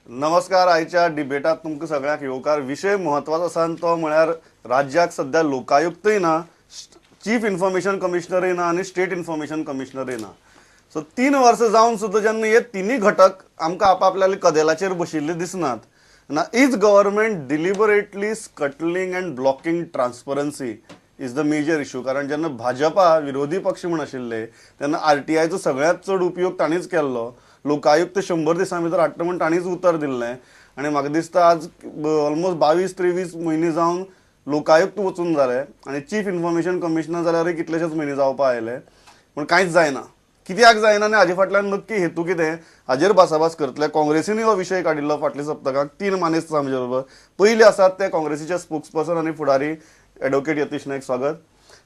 नमस्कार. आयच्या डिबेटात तुमकां सगळ्यांक येवकार. विशय म्हत्वाचो आसा आनी तो म्हळ्यार राज्याक सद्या लोकायुक्तय ना, चीफ इन्फॉर्मेशन कमिशनरय ना आनी स्टेट इन्फॉर्मेशन कमिशनरय ना. सो 3 वर्सां जावन सुद्दां जेन्ना हे तिनूय घटक आमकां आपापल्या कदेलाचेर बशिल्ले दिसनात ना, is government deliberately scuttling and blocking transparency is the major issue. कारण जेन्ना भाजपा विरोधी पक्ष म्हूण आशिल्ले तेन्ना आरटीआयचो सगळ्यांत चड उपयोग तांणीच केल्लो. लोकायुक्त 100 दिसां भितर हाडटा म्हूण तांणीच उतर दिल्लें आनी म्हाका दिसता आज ऑलमोस्ट 22-23 म्हयने जावन लोकायुक्त वचून जाले आनी चीफ इन्फॉर्मेशन कमिशनर जाल्यारय कितलेशेच म्हयने जावपा आयले, पूण कांयच जायना. कित्याक जायना आनी हाजे फाटल्यान नक्की हेतू कितें हाजेर भासाभास करतले. काँग्रेसीनूय हो विशय काडिल्लो फाटल्या सप्तकाक. 3 मानेस्त आमचे बरोबर. पयले आसात ते काँग्रेसीचे स्पोक्सपर्सन आनी फुडारी एडवोकेट यतीश नायक, स्वागत.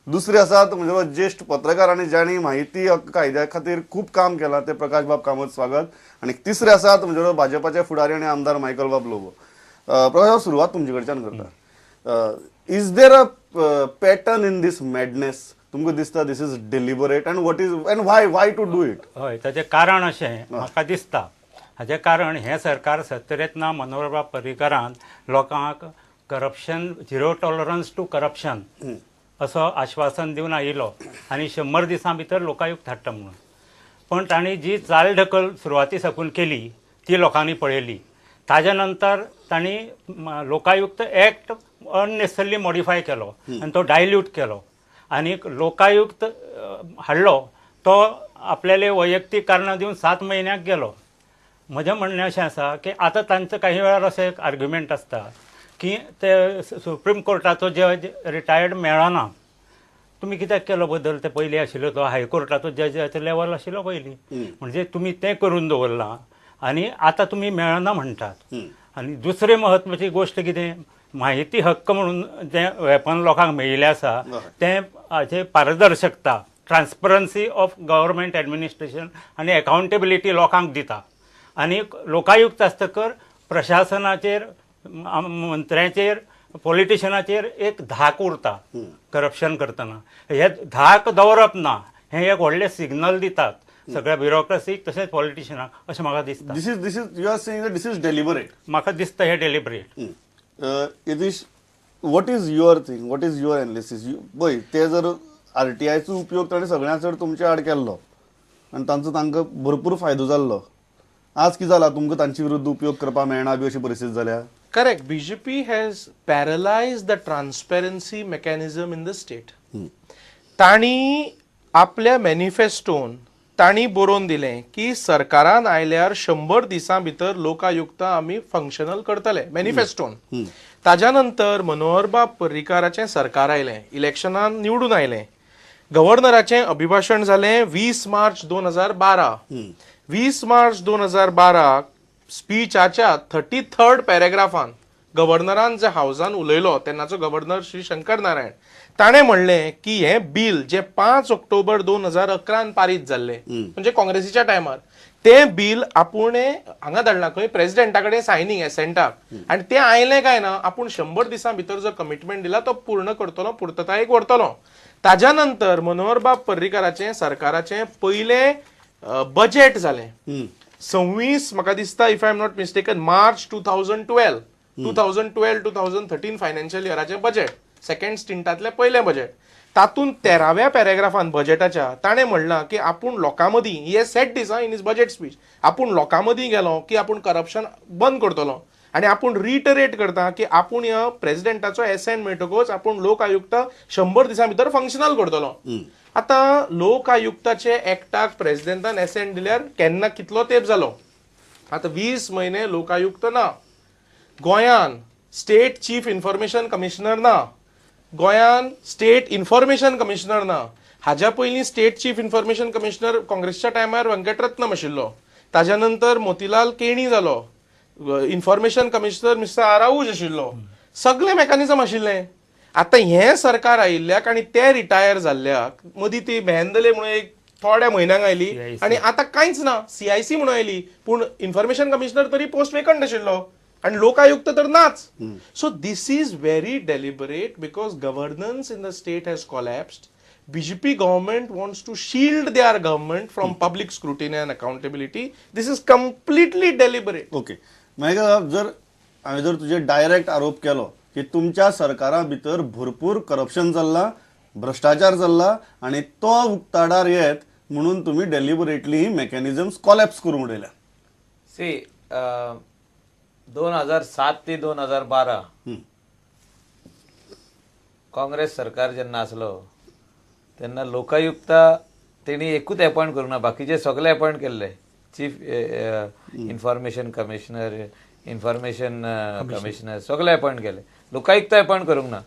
दुसरे आसात म्हणजे ज्येष्ठ पत्रकार आनी जांणी माहिती हक्क कायद्या खातीर खूब काम केलां ते प्रकाश बाब कामत, स्वागत. आनी तिसरे आसात म्हणजे भाजपाचे फुडारी आनी आमदार मायकल बाब लोबो. प्रकाश बाब, सुरवात तुमचे कडच्यान करता. Is there a pattern in this madness? तुमकां दिसता this is deliberate and what is and why why to do it? हय, ताचें कारण अशें म्हाका दिसता, हाचें कारण हें सरकार सत्तेर येतना मनोहरबाब पर्रीकारान लोकांक corruption, zero tolerance to corruption असो आश्वासन दिवन आयिल्लो आनी 100 दिसां भितर लोकायुक्त हाडटा म्हणून. पण तांणी जी चालढकल सुरवाती साकून केली ती लोकांनी पळयली. ताज्या नंतर तांणी लोकायुक्त एक्ट अननेसेसरली मॉडिफाय केलो आनी तो डायल्यूट केलो आनी लोकायुक्त हाडलो तो आपल्याले वैयक्तीक कारणां दिवन 7 म्हयन्याक गेलो. म्हजें म्हणणें अशें आसा की आतां तांचो काही वेळार अशें एक आर्ग्युमेंट आसता की ते सुप्रीम कोर्टाचो जज रिटायर्ड मेळना, तुमी कित्याक केलो बदल? ते पयलीं आशिल्लो तो हायकोर्टाचो जजाचो लेवल आशिल्लो पयलीं, म्हणजे तुमी तें करून दवरलां आनी आतां तुमी मेळना म्हणटात. आनी दुसरी म्हत्वाची गोश्ट कितें, माहिती हक्क म्हणून जें वेपन लोकांक मेळिल्लें आसा तें हाचे पारदर्शकता, ट्रान्सपरन्सी ऑफ गव्हर्मेंट एडमिनिस्ट्रेशन आनी एकाउंटेबिलिटी लोकांक दिता. आनी लोकायुक्त आसतकर प्रशासनाचेर, मंत्र्यांचेर, पॉलिटिशनाचेर एक धाक उरता करप्शन करतना. हे धाक दवरप ना हें एक व्हडलें सिग्नल दितात सगळ्या ब्युरोक्रसीक तशेंच पॉलिटिशनाक, अशें म्हाका दिसता. This is this is you are saying this is deliberate. म्हाका दिसता हें deliberate. Yatish, what is your thing, what is your analysis? पळय, ते जर आरटीआयचो उपयोग ताणें सगळ्यांत चड तुमचे आड केल्लो आनी तांचो तांकां भरपूर फायदो जाल्लो, आज कितें जाला तुमकां तांचे विरुद्ध उपयोग करपाक मेळना बी अशी परिस्थिती जाल्या? Correct. BJP has paralysed the transparency mechanism in the state. तांणी आपल्या मॅनिफेस्टोन तांणी बरोवन दिलें की सरकारान आयल्यार 100 दिसां भितर लोकायुक्त आमी फंक्शनल करतले, मॅनिफेस्टोन. ताज्या नंतर मनोहरबाब पर्रीकाराचें सरकार आयलें, इलेक्शनान निवडून आयलें, गव्हर्नराचें अभिभाशण जालें 20 मार्च 2012. 20 मार्च 2012 स्पीचाच्या 33rd पॅरेग्राफान गव्हर्नरान जे हावजान उलयलो तेन्नाचो गव्हर्नर श्री शंकर नारायण, ताणें म्हणलें की हें बील जें 5 ऑक्टोबर 2011 पारीत जाल्लें, म्हणजे काँग्रेसीच्या टायमार, तें बील आपूण हांगा धाडलां खंय प्रेसिडेंटा कडेन सायनींग एसेंटाक, आनी तें आयलें काय ना आपूण 100 दिसां भितर जो कमिटमेंट दिला तो पूर्ण करतलो, पुर्ततायेक व्हरतलो. ताज्या नंतर मनोहरबाब पर्रीकाराचें सरकाराचें पयलें बजेट जालें 26, म्हाका दिसता if I am not mistaken, March 2012, 2012-2013 financial इयराचें budget, second स्टिंटांतलें पयलें बजेट. तातूंत 13व्या पॅरेग्राफान बजेटाच्या ताणें म्हणलां की आपूण लोकां मदीं, हे said this in his budget speech, आपूण लोकां मदीं गेलो की आपूण करप्शन बंद करतलो आनी आपूण रिटरेट करता की आपूण ह्या प्रेसिडेंटाचो एसेंट मेळटकच आपूण लोकायुक्त 100 दिसां भितर फंक्शनल करतलो. आतां लोकायुक्ताचे एक्टाक प्रेसिडेंटान एसेंट दिल्यार केन्ना कितलो तेंप जालो, आतां 20 म्हयने लोकायुक्त ना, गोंयान स्टेट चीफ इन्फॉर्मेशन कमिशनर ना, गोंयान स्टेट इन्फॉर्मेशन कमिशनर ना. हाज्या पयलीं स्टेट चीफ इन्फॉर्मेशन कमिशनर काँग्रेसच्या टायमार व्यंकटरत्नम आशिल्लो, ताज्या नंतर मोतीलाल केणी जालो, इन्फॉर्मेशन कमिशनर मिस्टर आराऊज आशिल्लो, सगळे मेकॅनिझम आशिल्ले. आतां हें सरकार आयिल्ल्याक आनी ते रिटायर जाल्ल्याक मदीं ती मेहंदले म्हणून एक थोड्या म्हयन्यांक आयली आनी आतां कांयच ना, सीआयसी म्हणून आयली, पूण इन्फॉर्मेशन कमिशनर तरी पोस्ट वेकंट आशिल्लो आनी लोकायुक्त तर नाच. So this is very deliberate because governance in the state has collapsed. BJP government wants to shield their government from public scrutiny and accountability. This is completely deliberate. Okay. मागीर जर हांवें जर तुजेर direct आरोप केलो की तुमच्या सरकारा भितर भरपूर करप्शन चल्लां, भ्रश्टाचार चल्ला आनी तो उक्ताडार येत म्हणून तुमी डेलिबरेटली ही मेकॅनिजम्स कॉलॅप्स करून उडयल्या. सी 2007 ते 2012 काँग्रेस सरकार जेन्ना आसलो तेन्ना लोकायुक्ता तेणी एकूच अपॉयंट करूंक ना, बाकीचे सगळे अपॉयंट केल्ले. Chief information commissioner, information commissioner सगळे अपॉयंट केले, लोकायुक्त अपॉयंट करूंक ना.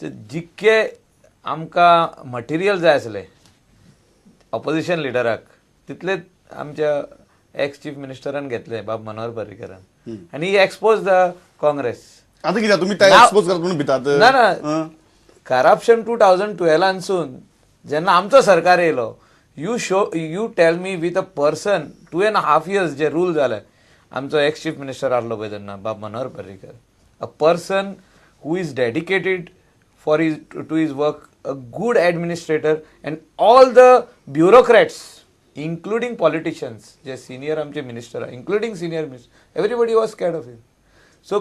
जितके आमकां मटेरियल जाय आसलें ऑपोजिशन लिडराक तितले आमच्या एक्स चीफ मिनिस्टरान घेतले, बाब मनोहर पर्रीकरान, आनी ही एक्सपोज the Congress. आतां कित्याक तुमी एक्सपोज करता म्हणून भितात? ना ना, करप्शन 2012 जेन्ना आमचो सरकार येयलो, you show you tell me with a person 2.5 years J rule जाले, आमचो एक्स चीफ मिनिस्टर आहलो पळय तेन्ना बाब Manohar Parrikar, a person who is dedicated for his to his work, a good administrator, and all the bureaucrats including politicians J senior आमचे minister, including senior minister, everybody was scared of him. So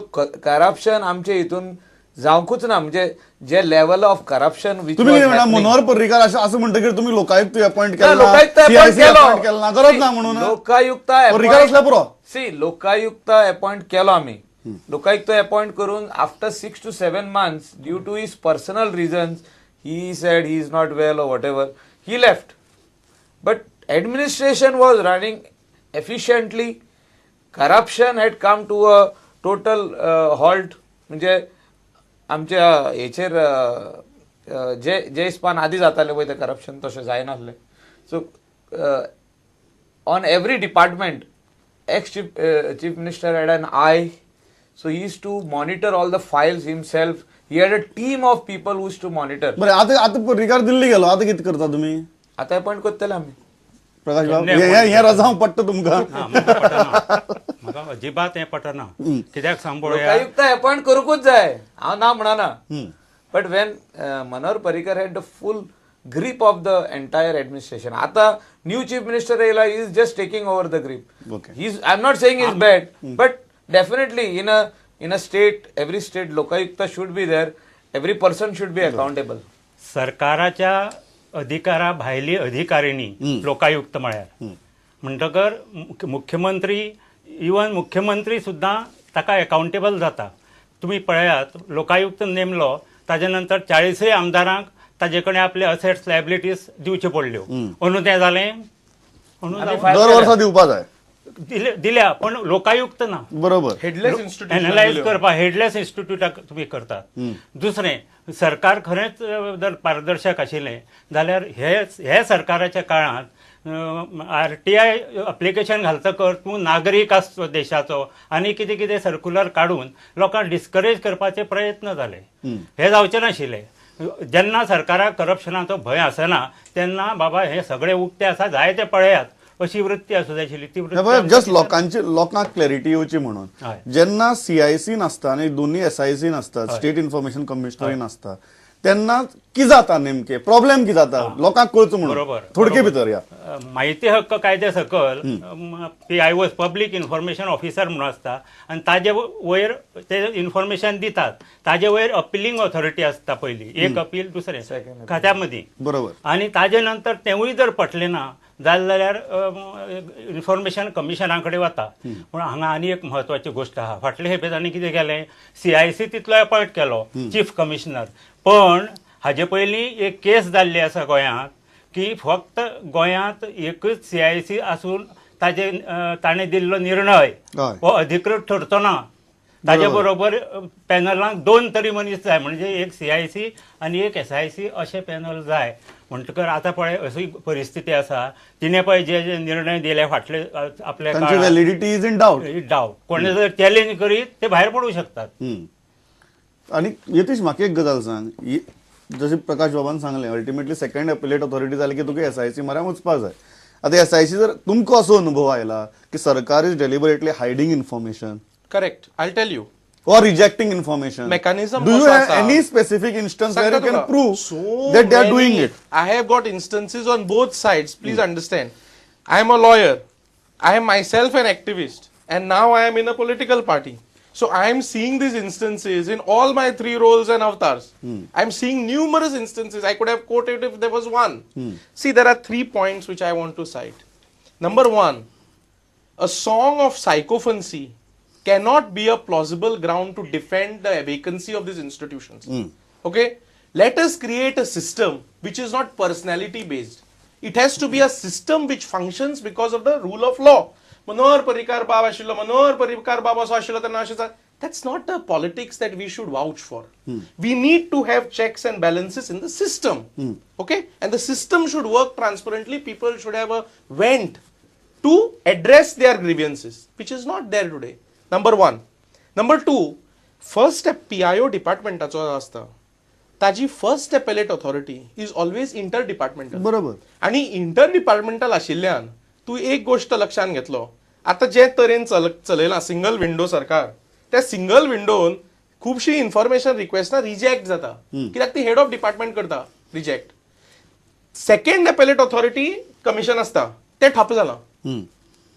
corruption आमचे हितून जावंकूच ना. म्हणजे जे level of corruption तुम्ही मनोहर पर्रीकर असं म्हणटकीर तुम्ही Lokayukta appoint केला, लोकायुक्त अपॉइंट केला, गरज ना म्हणून लोकायुक्त पर्रीकर असल्या पुरो. सी लोकायुक्त अपॉइंट केलो आमी, लोकायुक्त अपॉइंट करून after 6 to 7 months due to his personal reasons he said he is not well or whatever, he left. But administration was running efficiently, corruption had come to a total halt. म्हणजे आमच्या हेचेर जे जे हिसपान आदी जाताले पळय ते corruption तशें जायनासलें. So on every department ex chief minister had an eye, so he used to monitor all the files himself. He had a team of people who used to monitor. बरं, आतां आतां पर्रीकार दिल्ली गेलो, आतां कितें करता तुमी? आतां अपॉयंट करतले आमी. प्रकाश बाब, हें रजांव पडटा तुमकां? म्हाका अजिबात हें पटना. कित्याक सांग पळोवया, लोकायुक्त अपॉयंट करूंकूच जाय, हांव ना म्हणना, but when Manohar Parrikar had the full grip of the entire administration. आतां न्यू चीफ मिनिस्टर येयला, is just taking over the grip. He is, I am not saying is bad, but definitely in a state, every state Lokayukta should be there, every person should be accountable. सरकाराच्या अधिकारा भायली अधिकारिणी लोकायुक्त म्हळ्यार म्हणटकर मुख्यमंत्री, even मुख्यमंत्री सुद्दां ताका accountable जाता. तुमी पळयात, लोकायुक्त नेमलो ताजे नंतर 40 आमदारांक ताजे कडेन आपले असेट्स लायबिलिटीज दिवच्यो पडल्यो. अंदू तें जालें, दर वर्सा दिवपा जाय दिल्या, पण लोकायुक्त ना. बरोबर, हेडलेस इन्स्टिट्यूट एनालायज करपाक हेडलेस इन्स्टिट्यूटाक तुमी करतात. दुसरें, सरकार खरेंच जर पारदर्शक आशिल्लें जाल्यार हे सरकाराच्या काळांत RTI application घालतकर तूं नागरीक आसचो देशाचो आनी कितें कितें सर्क्युलर काडून लोकांक डिस्करेज करपाचे प्रयत्न जाले. हे जावचे नाशिल्ले. जेन्ना सरकाराक करप्शनाचो भंय आसना तेन्ना बाबा हे सगळे उक्ते आसा, जाय ते पळयात अशी वृत्ती आसूं जाय आशिल्ली. ती वृत्ती जस्ट लोकांची, लोकांक क्लॅरिटी येवची म्हणून. जेन्ना CIC नासता आनी दोन्ही SIC नासता, स्टेट इन्फॉर्मेशन कमिशनर नासता, तेन्ना कितें जाता नेमके प्रॉब्लेम कितें जाता लोकांक कळचो म्हणून. बरोबर, थोडके भितर या माहिती हक्क कायद्या सकल PIO public information officer म्हणून आसता आनी ताजे वयर ते इन्फॉर्मेशन दितात. ताजे वयर अपिलिंग ऑथॉरिटी आसता, पयली एक अपील दुसरें खात्या मदीं. बरोबर, आनी ताजे नंतर तेवूय जर पटलें ना जालें जाल्यार इन्फॉर्मेशन कमिशना कडेन वता. पूण हांगा आनी एक म्हत्वाची गोश्ट आहा, फाटले खेपे तांणी कितें केलें, CIC तितलो अपॉयंट केलो चीफ कमिशनर, पण हाजे पयलीं एक केस जाल्ली आसा गोंयांत की फक्त गोंयांत एकूच CIC आसून ताजे ताणें दिल्लो निर्णय हो अधिकृत ठरचो ना. ताजे बरोबर पॅनलांक 2 तरी मनीस जाय, म्हणजे एक CIC आनी एक SIC अशें पॅनल जाय. म्हणटकर आतां पळय अशी परिस्थिती आसा, तिणें पळय जे जे निर्णय दिले फाटले आपल्या validity is in doubt, doubt कोणे जर चॅलेंज करीत ते भायर पडूं शकतात. आनी यतीश, म्हाका एक गजाल सांग, जशें प्रकाश बाबान सांगलें, अल्टिमेटली सेकंड अपलेट ऑथॉरिटी जाली की तुका SIC म्हऱ्यान वचपाक जाय. आतां SIC जर तुमकां असो अनुभव आयला की सरकार is deliberately hiding information, correct, I tell you, or rejecting information mechanism, do you have any specific instance where you can prove that they are doing it? I have got instances on both sides. Please understand, I am a lawyer, I am myself an activist, And now I am in a political party. So I am seeing these instances in all my three roles and avatars. I am seeing numerous instances. I could have quoted if there was one. See, there are 3 points which I want to cite. Number one, a song of sycophancy cannot be a plausible ground to defend the vacancy of these institutions. Okay? Let us create a system which is not personality based. It has to be a system which functions because of the rule of law. Manohar Parrikar Baba ashillo, Manohar Parrikar Baba aso ashillo, tenna ashe. That's not the politics that we should vouch for. We need to have checks and balances in the system. Okay? And the system should work transparently. People should have a vent to address their grievances, which is not there today. Number one. Number two, first step PIO department acho asta. Taji first appellate authority is always interdepartmental. बरोबर. आणि interdepartmental आशिल्ल्यान तू एक गोष्ट लक्षात घेतलो, आता जे तरेन चलयला सिंगल विंडो सरकार, त्या सिंगल विंडोन खुबशी इन्फॉर्मेशन रिक्वेस्टां रिजेक्ट जाता, कित्याक ती हेड ऑफ डिपार्टमेंट करता reject. Second appellate authority commission आसता, ते ठप जालां.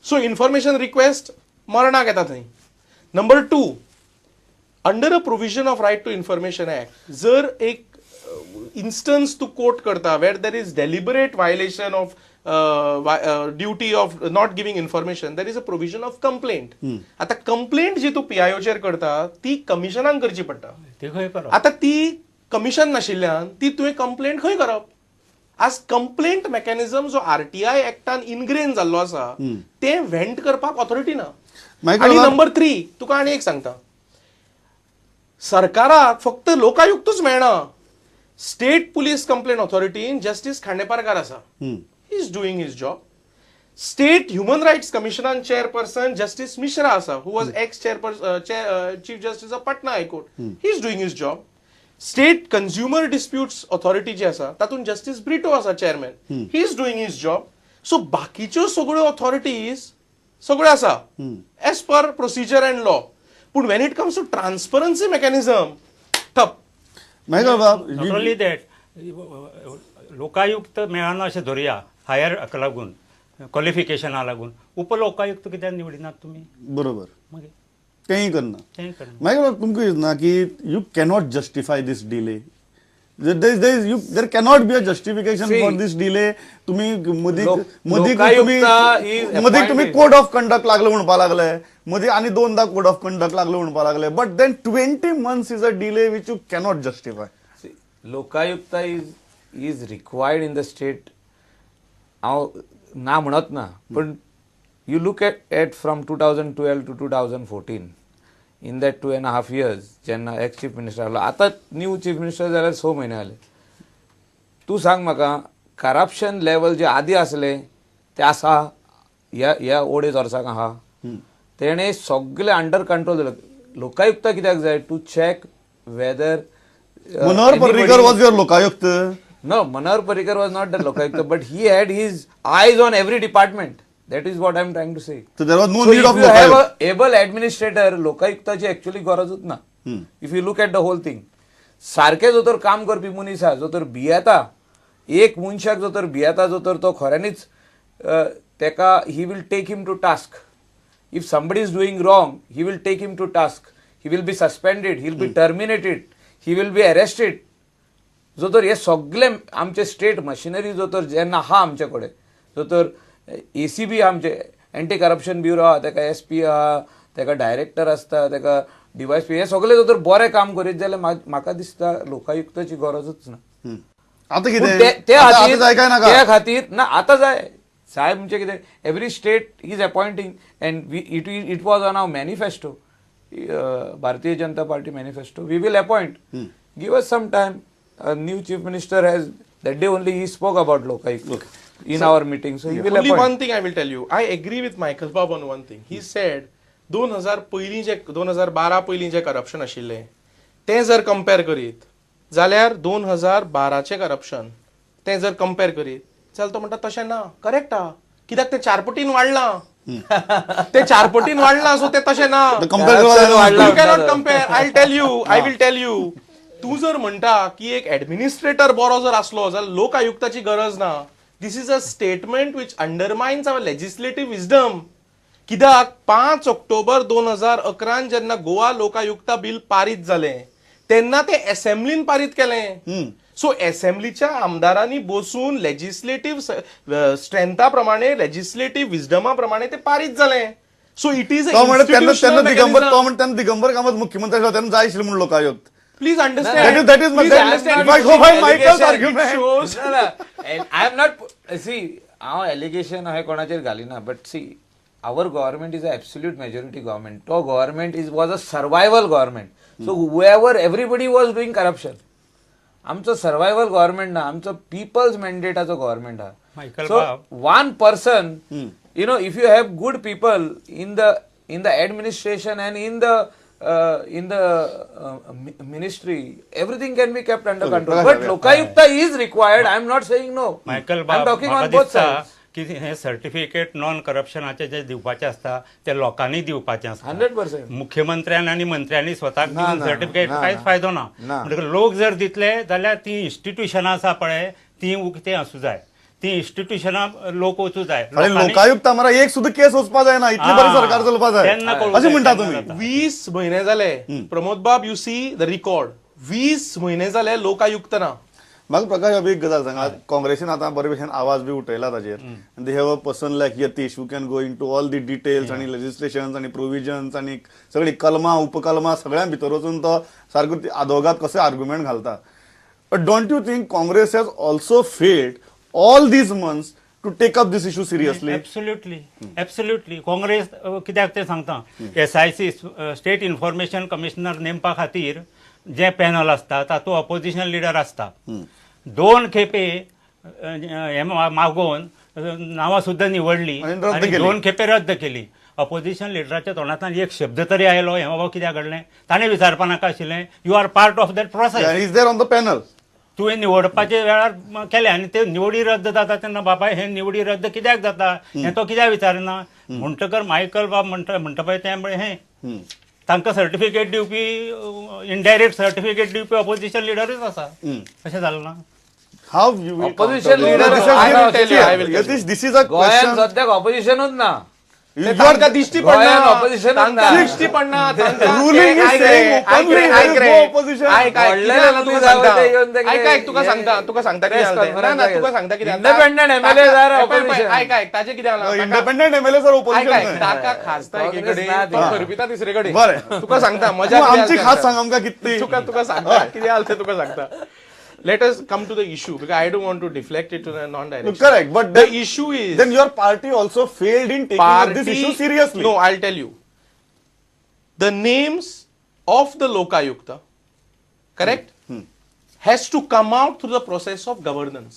सो इन्फॉर्मेशन रिक्वेस्ट मरणाक येता थंय. Number two, under a provision of right to information act जर एक इन्स्टन्स तूं कोट करता where there is deliberate violation of duty of not giving information, there is a provision of complaint. आता complaint जी तूं पीआयओचेर करता ती कमिशनान करची पडटा. आता ती कमिशन नाशिल्ल्यान ती तुवें कंप्लेंट खंय करप? आज कंप्लेंट मेकॅनिझम जो आरटीआय एक्टान इनग्रेन जाल्लो आसा ते व्हेंट करपाक ऑथॉरिटी ना. आनी नंबर 3 तुका आनी एक सांगता, सरकाराक फक्त लोकायुक्तूच मेळना. स्टेट पुलीस कंप्लेंट ऑथॉरिटीन जस्टीस खांडेपारकार आसा, he is doing his job. State human rights कमिशनान chairperson justice Mishra आसा, who was ex chairperson chief justice of Patna high court, he is doing his job. State consumer disputes authority जी आसा तातूंत justice Brito आसा chairman, he is doing his job. So बाकीच्यो सगळ्यो authorities सगळ्यो आसा as per procedure and law. पूण when it comes to transparency mechanism ठप. Not only that, Lokayukta मेळना अशें धरुया हायर हाका लागून क्वॉलिफिकेशना लागून, उपलोकायुक्त कित्याक निवडिनात तुमी? बरोबर, मागीर तेंय करना. मागीर तुमकां दिसना की you cannot justify this delay? There cannot be a justification for this delay. तुम्ही मदीं मदीं तुम्ही कोड ऑफ कंडक्ट लागले म्हणपा लागले, मदीं आनी दोनदा कोड ऑफ कंडक्ट लागले म्हणपा लागले, but then 20 months is a delay which you cannot justify. Lokayukta is required in the state. हांव ना म्हणत ना, पण you look at from 2012 to 2014, in that 2.5 years जेन्ना एक्स चीफ मिनिस्टर आलो, आतां न्यू चीफ मिनिस्टर जाल्यार 6 म्हयने जाले. तूं सांग म्हाका, करप्शन लेवल जे आदी आसले ते आसा ह्या ह्या ओडेज वर्साक आहा, तेणें सगळे अंडर कंट्रोल जालें. लोकायुक्त कित्याक जाय? To check whether Manohar Parrikar was your Lokayukta. No, Manohar Parrikar was not the Lokayukta, but he had his eyes on every department. That is what I am trying to say. So there was no need of Lokayukta. If you have an able administrator, Lokayuktaची actually गरजूच ना. If you look at the whole thing, सारखे जो तर काम करपी मनीस आहा, जो तर भियेता, एक मनशाक जो तर भियेता, जो तर तो खऱ्यांनीच तेका he will take him to task. If somebody is doing wrong, he will take him to task. He will be suspended, he will be terminated, he will be arrested. जो तर हे सगळे आमचे स्टेट मशिनरी जो तर जेन्ना आहा आमचे कडेन, जो तर ACB आमचे एंटी करप्शन ब्युरो आहा, तेका SP आहा, तेका डायरेक्टर आसता, तेका DYSP, हे सगळे जो तर बरें काम करीत जाल्यार म्हाका दिसता लोकायुक्ताची गरजूच ना. आतां कितें त्या खातीर ना आतां जाय साहेब म्हणजे कितें, every state is appointing and it was on our manifesto, Bharatiya Janata Party manifesto, we will appoint. Give us some time. A new chief minister has, that day only he spoke about Lokayukta in our meeting. So he will only appoint. One thing I will tell you, I agree with Michael Bob on one thing. He said 2000 पयलीं जे 2012 पयलीं जे corruption आशिल्लें तें जर compare करीत जाल्यार 2012 चें corruption तें जर कंपेर करीत जाल्यार तो म्हणटा तशें ना, करेक्ट आहा, कित्याक तें 4 पटीन वाडलां. ते 4 पटीन वाडलां, सो तें तशें ना. You cannot compare. I tell you, I will tell you. तूं जर म्हणटा की एक एडमिनिस्ट्रेटर बरो जर आसलो जाल्यार लोक आयुक्ताची गरज ना, this is a statement which undermines our legislative wisdom. कित्याक 5 ऑक्टोबर 2011 जेन्ना गोवा लोकायुक्ता बिल पारीत जालें तेन्ना ते एसेंब्लीन पारीत केलें. सो एसेंब्लीच्या आमदारांनी बसून लेजिस्लेटीव स्ट्रेंथा प्रमाणे, लेजिस्लेटीव विजडमा प्रमाणे ते पारीत जालें. So it is Digambar Kamat मुख्यमंत्री आसलो तेन्ना जाय आशिल्लें म्हणून Lokayukta. Please understand. That is if I go by Michael's argument. I am not, see, हांव एलिगेशन हांवें कोणाचेर घालिना, but see our government is a absolute majority government. तो government is was a survival government. So whoever everybody was doing corruption. आमचो survival government ना, आमचो people's मॅन्डेटाचो government आहा. So one person, you know, if you have good people in the administration and in the ministry, everything can be kept under control. But Lokayukta is required. I am not saying no. Michael, I am talking on both sides. की हे certificate non करप्शनाचे जे दिवपाचे आसता ते लोकांनी दिवपाचे आसता. 100%. मुख्यमंत्र्यान आनी मंत्र्यांनी स्वताक दिवन सर्टिफिकेट कांयच फायदो ना. म्हणटकच लोक जर दितले जाल्यार ती इन्स्टिट्युशनां आसा पळय ती उक्तें आसूं जाय, ती इन्स्टिट्युशनां लोक वचूं जाय. लोकायुक्त आमकां एक सुद्दां केस वचपा जायना, इतली बरी सरकार चलपा जाय अशें म्हणटा तुमी. 20 म्हयने जाले प्रमोद बाब, you see the record, 20 म्हयने जाले लोकायुक्त ना. म्हाका प्रकाश बाब एक गजाल सांगा, काँग्रेसीन आतां बरे भशेन आवाज बी उठयला ताजेर. They have a person like Yatish who can go into all the details आनी लेजिस्लेशन्स आनी प्रोविजन्स आनी सगळीं कलमां उपकलमां सगळ्यां भितर वचून तो सारको आदोगाद कसो आर्ग्युमेंट घालता. But don't you think Congress has also failed all these months to take up this issue seriously? Absolutely, absolutely. Congress कित्याक तें सांगता, SIC state information commissioner नेमपा खातीर जे पॅनल आसता तातूंत ऑपोजिशन लिडर आसता. 2 खेपे हे मागोवन नांवां सुद्दां निवडली आनी 2 खेपे रद्द केली. ऑपोजिशन लिडराच्या तोंडांतल्यान एक शब्द तरी आयलो हें बाबा कित्याक घडलें, ताणें विचारपा नाका आशिल्लें. You are part of that process, is there on the panel. तुवें निवडपाच्या वेळार केलें आनी ते निवडी रद्द जाता तेन्ना बाबा हे निवडी रद्द कित्याक जाता हें तो कित्याक विचारना. म्हणटकर मायकल बाब म्हणटा पळय तें म्हळें हें तांकां सर्टिफिकेट दिवपी, इनडायरेक्ट सर्टिफिकेट दिवपी ऑपोजिशन लिडरूच आसा. अशें जालें ना? How you opposition leader? This is a question. सद्याक ऑपोजिशनूच ना, तांकां दिश्टी पडना, दिश्टी पडना. आयक तुका सांगता, तुका सांगता कितें, तुका सांगता कितें, इंडिपेंडंट एमएलए आयक आयक ताचें कितें जालां, इंडिपेंडंट एमएलए सर ऑपोजिशन, ताका खासता एके कडेन, तो खरपिता तिसरे कडेन. तुका सांगता मजा, आमची खास सांग आमकां कितली, तुका तुका सांगता कितें जालें तें तुका सांगता. Let us come to the issue because I don't want to deflect it to the non-direction. Correct, but the issue is then your party also failed in taking up this issue seriously. No, I'll tell you. The names of the Lokayukta, correct, has to come out through the process of governance.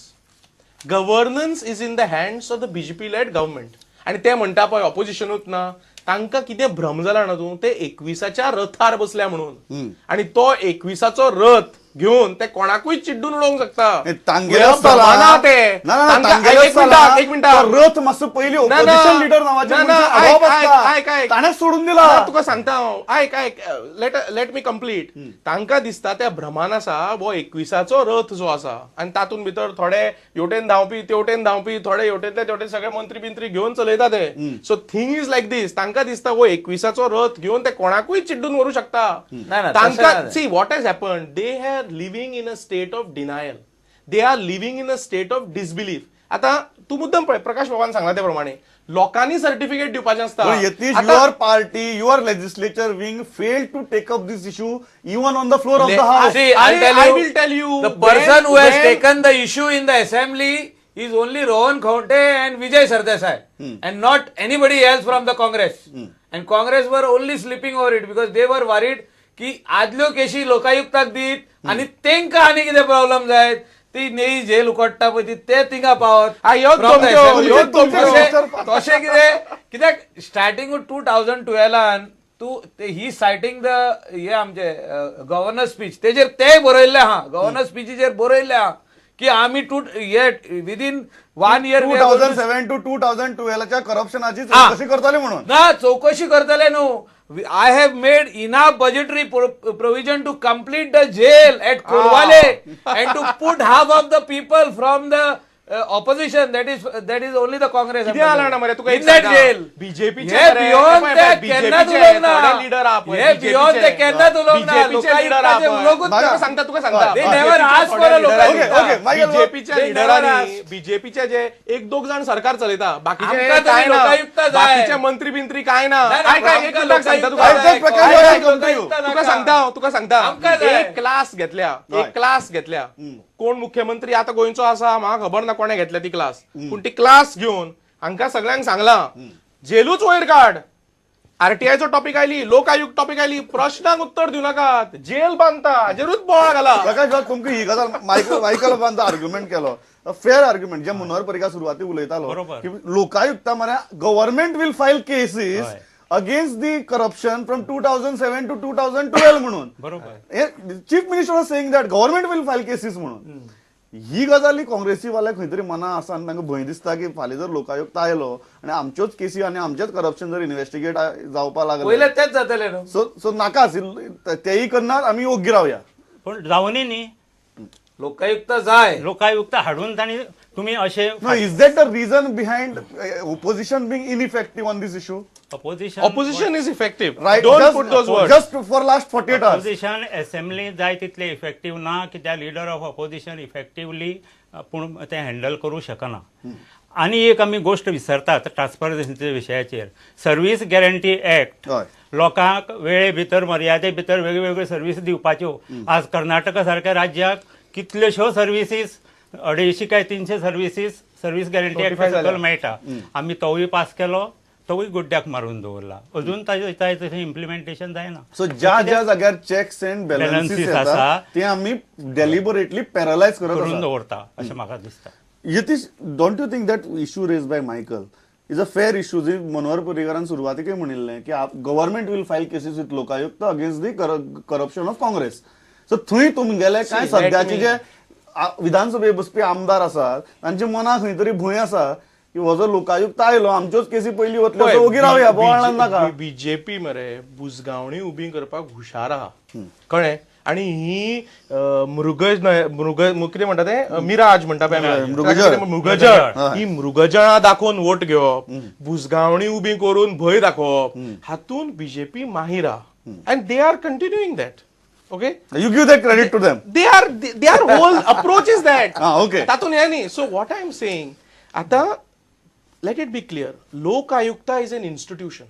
Governance is in the hands of the BJP-led government. आणि ते म्हणटा पळय ऑपोजिशनूच ना, तांकां कितें भ्रम जाला ना तूं, ते 21 रथार बसल्या म्हणून, आनी तो 21 रथ घेवन ते कोणाकूय चिड्डून उडोवंक शकता. एक मिनट, रथ मातसो पयलीं ऑपोजिशन लिडर नांवाचे ताणें सोडून दिला. तुका सांगता हांव, आयक आयक, let me complete. तांकां दिसता त्या भ्रमान आसा हो 21 रथ जो आसा आनी तातूंत भितर थोडे हेवटेन धांवपी तेवटेन धांवपी, थोडे हेवटेनले तेवटेन सगळे मंत्री बिंत्री घेवन चलयता ते. So thing is like this, तांकां दिसता हो 21 रथ घेवन ते कोणाकूय चिड्डून व्हरूंक शकता. तांकां see what has happened, they have living in a state of denial, they are living in a state of disbelief. आता तू मुद्दम पळय, प्रकाश बाबान सांगला त्या प्रमाणे लोकांनी सर्टिफिकेट दिवपाचें आसता. Your party, your legislature wing failed to take up this issue even on the floor of the house. I will tell you, the person who has taken the issue in the assembly is only Rohan Khaunte and Vijay Sardesai, and not anybody else from the Congress. And Congress were only sleeping over it because they were worried की आदल्यो केशी लोकायुक्ताक दीत आनी तेंकां आनी कितें problem जायत, ती नेई जेल उकडटा पळय ते थिंगा पावत. तशें कितें कित्याक स्टार्टिंग 2012 तूं ही सायटींग the हे आमचे गव्हर्नर स्पीच तेजेर तेय बरयल्लें आहा, गव्हर्नर स्पिचीचेर बरयल्लें आहा की आमी टू हे विदीन 1 year 2007 to 2012 करप्शनाची चवकशी करतले म्हणून ना, चवकशी करतले न्हू. I have made enough budgetary provision to complete the jail at Korwale and to put half of the people from the Opposition that is only the Congress. कितें जालां मरे तुका इन that jail बीजेपीचे हे बियॉन्ड ते केन्नाच उलोवंक ना, हे बियॉन्ड ते केन्नाच उलोवंक ना, लोकायुक्ताचें उलोवंकूच ना. सांगता तुका सांगता, They never asked for a Lokayukta. बीजेपीच्या लिडरांनी, बीजेपीचे जे एक दोग जाण सरकार चलयता, बाकीचे काय ना, बाकीचे मंत्री बिंत्री काय ना. तुका सांगता, तुका सांगता, एक क्लास घेतल्या, एक क्लास घेतल्या. कोण मुख्यमंत्री आता गोंयचो आसा म्हाका खबर ना कोणे घेतल्या ती क्लास, पूण ती क्लास घेवन हांकां सगळ्यांक सांगलां जेलूच वयर काड. आरटीआयचो टॉपिक आयली, लोक आयुक्त टॉपिक आयली, प्रश्नांक उत्तर दिवं नाकात, जेल बांदता हाजेरूच बोवाळ घाला. प्रकाश बाब, तुमकां ही गजाल मायकल बाबान आर्ग्युमेंट केलो, फेर आर्ग्युमेंट, जे मनोहर पर्रीकार सुरवाती उलयतालो की लोकायुक्ता मरे government will file cases against the corruption from 2007 to 2012 म्हणून. बरोबर, chief minister was saying that government will file cases म्हणून. ही गजाली काँग्रेसी वाल्याक खंय तरी मना आसा आनी तांकां भंय दिसता की फाल्यां जर लोकायुक्त आयलो आनी आमच्योच केसी आनी आमचेच करप्शन जर इन्व्हेस्टिगेट जावपाक लागलें, पयलें तेच जातलें न्हू. सो सो नाका आशिल्लें तेय करनात, आमी योग्य रावया. पूण जावनी न्ही, लोकायुक्त जाय, लोकायुक्त हाडून तांणी तुमी अशें. Is that the reason behind opposition being ineffective on this issue? Opposition is effective, right? Don't put those words. Just for last 48 hours opposition assembly जाय तितले इफेक्टीव ना, कित्याक लिडर ऑफ ऑपोजिशन इफेक्टिवली पूण ते हँडल करूं शकना. आनी एक आमी गोश्ट विसरतात ट्रान्सपरन्सीच्या विशयाचेर, सर्वीस गॅरंटी एक्ट लोकांक वेळे भितर मर्यादे भितर वेगवेगळ्यो सर्वीस दिवपाच्यो. आज कर्नाटका सारक्या राज्याक कितल्योश्यो सर्विसीस, 250 काय 300 सर्विसीस सर्वीस गॅरंटी एक्ट सकयल मेळटा. आमी तोवूय पास केलो, तोवूय गुड्ड्याक मारून दवरला, अजून ताजें इम्प्लिमेंटेशन जायना. सो ज्या ज्या जाग्यार चेक्स अँड बॅलन्सीस आसा ते आमी डेलिबरेटली पॅरलायज करून दवरता अशें म्हाका दिसता. Yatish, don't you think that issue raise by Michael is a fair issue? जी मनोहर पर्रीकारान सुरवातीकय म्हणिल्लें की government will file cases with Lokayukta against the corruption of Congress. So थंय तुमगेले कांय सद्याचे जे विधानसभे बसपी आमदार आसात तांच्या मनाक खंय तरी भंय आसा की हो जो लोकायुक्त आयलो आमच्योच केसी पयलीं वतल्यो, सो ओगी रावया, बोवाळ नाका. बीजेपी मरे बुजगावणी उबी करपाक हुशार आहा, कळ्ळें. आनी ही मृग मृग कितें म्हणटा तें, मिराज म्हणटा पळय, मृगजळ, ही मृगजळां दाखोवन वोट घेवप, बुजगावणी उबी करून भंय दाखोवप, हातूंत बीजेपी माहीर आहा. And they are continuing that. Okay, you give that credit to them. They are, their whole approach is that. Okay, तातूंत हें न्ही. So what I am saying आतां, let it be clear, Lokayukta is an institution.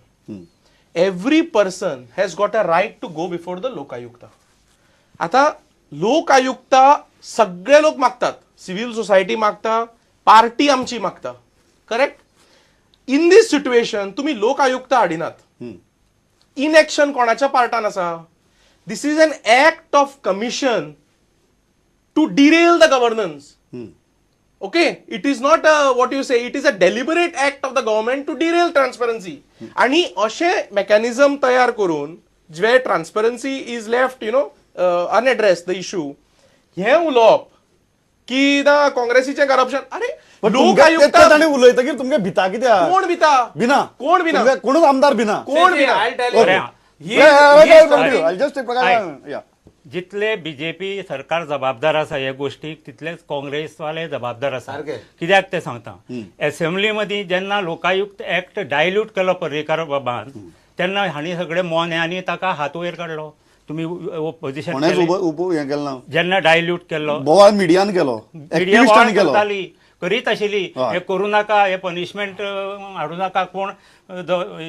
Every person has got a right to go before the Lokayukta. आता लोकायुक्ता सगळे लोक मागतात, civil society मागता, party आमची मागता, करेक्ट. इन these situation तुम्ही Lokayukta हाडिनात, inaction कोणाच्या पार्टान आसा? This is an act of commission to derail the governance. Okay, it is not what you say, it is a deliberate act of the government to derail transparency. आणि अशे mechanism तयार करून जे transparency is left you know unaddress the issue, हें उलोवप की ना काँग्रेसीचें corruption. अरे लोकायुक्त उलयतकीर तुमगे भिता कित्याक? कोण भिता? भिना, कोण भिना? कोणूच आमदार भिना, कोण भिना? जितले बीजेपी सरकार जबाबदार आसा हे गोष्टीक तितलेच काँग्रेसवाले जबाबदार आसा. कित्याक तें सांगता, एसेंब्ली मदीं जेन्ना लोकायुक्त एक्ट डायल्यूट केलो पर्रीकार बाबान, तेन्ना हांणी सगळे मोन्यांनी ताका हात वयर काडलो. तुमी ओपोजिशन जेन्ना डायल्यूट केल्लो, बोवाळ मिडियान केलो, मिडिया बोवाळ करताली, करीत आशिल्ली, हे करूं नाका, हे पनिशमेंट हाडूं नाका, कोण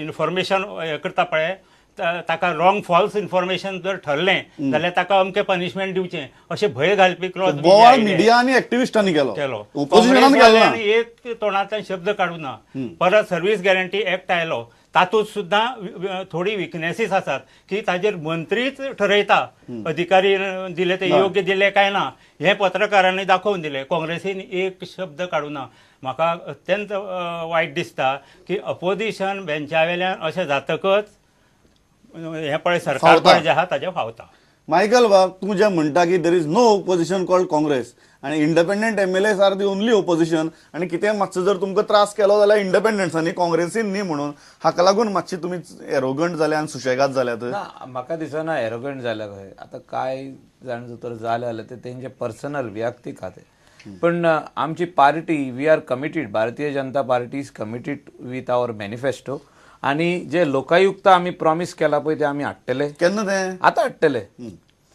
इन्फॉर्मेशन हे करता पळय ताका रॉंग फॉल्स इन्फॉर्मेशन जर ठरलें जाल्यार ताका अमकें पनिशमेंट दिवचें अशें भंय घालपी क्लॉज बोवाळ मिडिया आनी एक्टिविस्टांनी केलो, एक तोंडांतल्यान शब्द काडूं ना. परत सर्वीस गॅरंटी एक्ट आयलो, तातूंत सुद्दां थोडी विकनेसीस आसात की ताजेर मंत्रीच ठरयता अधिकारी दिले ते योग्य दिले काय ना, हें पत्रकारांनी दाखोवन दिलें. काँग्रेसीन एक शब्द काडूं ना. म्हाका अत्यंत वायट दिसता की अपोजिशन बेंचा वेल्यान अशें जातकच हें पळय सरकार पळय जें आहा ताजें फावता. मायकल बाब, तूं जें म्हणटा की there is no opposition called Congress आनी independent MLAs are the only opposition, आनी कितें मातसो जर तुमकां त्रास केलो जाल्यार इंडिपेंडंट्सांनी काँग्रेसीन न्ही म्हणून, हाका लागून मातशी तुमी एरोगंट जाल्या आनी सुशेगाद जाल्यात? ना, म्हाका दिसना एरोगंट जाल्या खंय. आतां कांय जाण जर जालें जाल्यार ते तेंचे पर्सनल व्यक्तीक खातीर. पण आमची party we are committed, Bharatiya Janata Party is committed with our manifesto. आनी जे लोकायुक्त आमी प्रॉमीस केला पळय ते आमी हाडटले. केन्ना ते आतां हाडटले.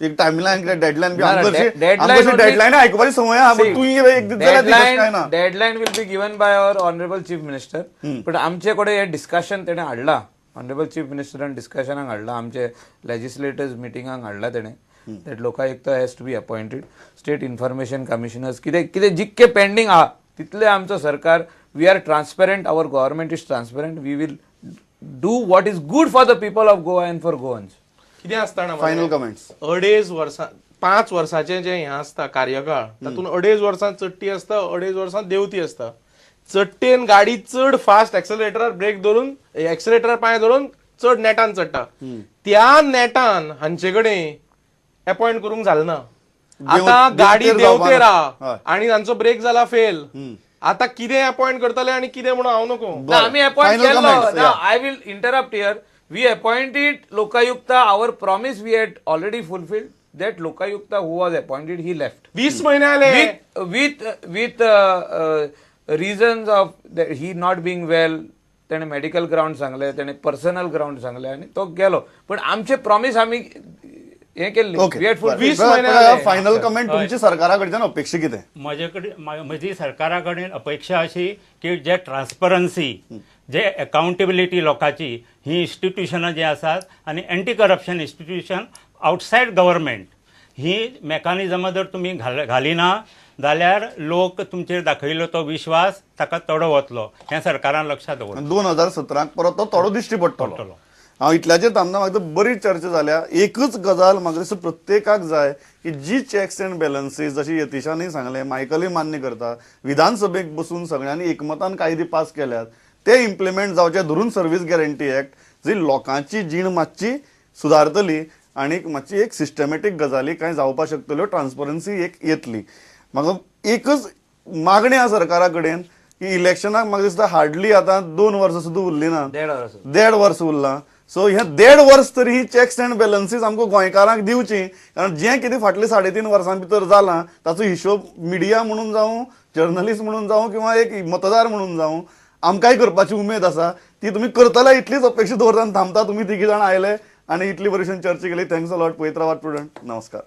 एक टायमलायन, डेडलायन? डेडलायन आयकुपाची संवय आहा, तूं एक दीस जाल्यार. Deadline will be given by our honourable chief minister. पण आमचे कडेन हें डिस्कशन तेणें हाडलां, ऑनरेबल चीफ मिनिस्टरान डिस्कशनाक हाडलां, आमचे लेजिस्लेटर्स मिटिंगाक हाडलां तेणें, that Lokayukta has to be appointed, state information commissioners, कितें कितें जितके पेंडींग आहा तितले आमचो सरकार, we are transparent, our government is transparent, we will do what is good for the people of Goa and for Goans. कितें आसता ना फायनल कमेंट्स? 2.5 वर्सां 5 वर्साचें जें हें आसता कार्यकाळ, तातूंत 2.5 वर्सां चडटी आसता, 2.5 वर्सां देंवती आसता. चडटेन गाडी चड फास्ट एक्सेलरेटरार ब्रेक धरून, एक्सेलरेटरार पांय धरून चड नेटान चडटा, त्या नेटान हांचे कडेन अपॉइंट करूंक जालें ना. आतां गाडी देंवतेर आहा आनी तांचो ब्रेक जाला फेल, आतां कितें अपॉइंट करतले आनी कितें म्हणून हांव नको. आमी अपॉइंट केल्लो. I will interrupt here. We appointed Lokayukta. Our promise we had already fulfilled. That Lokayukta who was appointed, he left. 20 महिने आले with reasons of that he not being well. तेणे मेडिकल ग्राउंड सांगले, तेणे personal ground सांगले आनी तो गेलो. पण आमचे प्रॉमिस आमी हे केल्ले. 20 महिने. फायनल कमेंट तुमची सरकारा कडच्यान अपेक्षा कितें? म्हजे कडेन म्हजी सरकारा कडेन अपेक्षा अशी की जे ट्रान्सपरन्सी, जे अकाउंटेबिलिटी लोकांची, ही इन्स्टिट्युशनां जी आसात आनी anti corruption institution outside government, ही मेकानिजमां जर तुमी घालिना जाल्यार लोक तुमचेर दाखयलो तो विश्वास ताका तडो वतलो, हें सरकारान लक्षांत दवरचें. 2017 परत तो तडो दिश्टी पडटलो. हांव इतल्याचेर थांबना. म्हाका बरी चर्चा जाल्या. एकच गजाल म्हाका दिसता प्रत्येकाक जाय की जी चॅक्स एंड बॅलन्सीस, जशी यतीशानूय सांगलें, मायकलूय मान्य करता, विधानसभेक बसून सगळ्यांनी एकमतान कायदे पास केल्यात ते इम्प्लिमेंट जावचे धरून सर्वीस गॅरंटी एक्ट जी लोकांची जीण मातशी सुदारतली आनी मातशी एक सिस्टमॅटीक गजाली कांय जावपाक शकतल्यो, ट्रान्सपरन्सी एक येतली. म्हाका एकच मागणी आसा सरकारा कडेन की इलेक्शनाक म्हाका दिसता हार्डली आतां 2 वर्सां सुद्दां उरली ना, 1.5 वर्स उरलां. सो हे 1.5 वर्स तरी ही चॅक्स एंड बॅलन्सीस आमकां गोंयकारांक दिवची, कारण जें कितें फाटल्या 3.5 वर्सां भितर जालां ताचो हिशोब मिडिया म्हणून जावं, जर्नलिस्ट म्हणून जावं किंवा एक मतदार म्हणून जावं, आमकांय करपाची उमेद आसा. ती तुमी करतले इतलीच अपेक्षा दवरता आनी थांबता. तुमी तिगी जाण आयले आनी इतली बरीशीन चर्चा केली. Thanks a lot. पळयत रावात प्रुडंट. नमस्कार.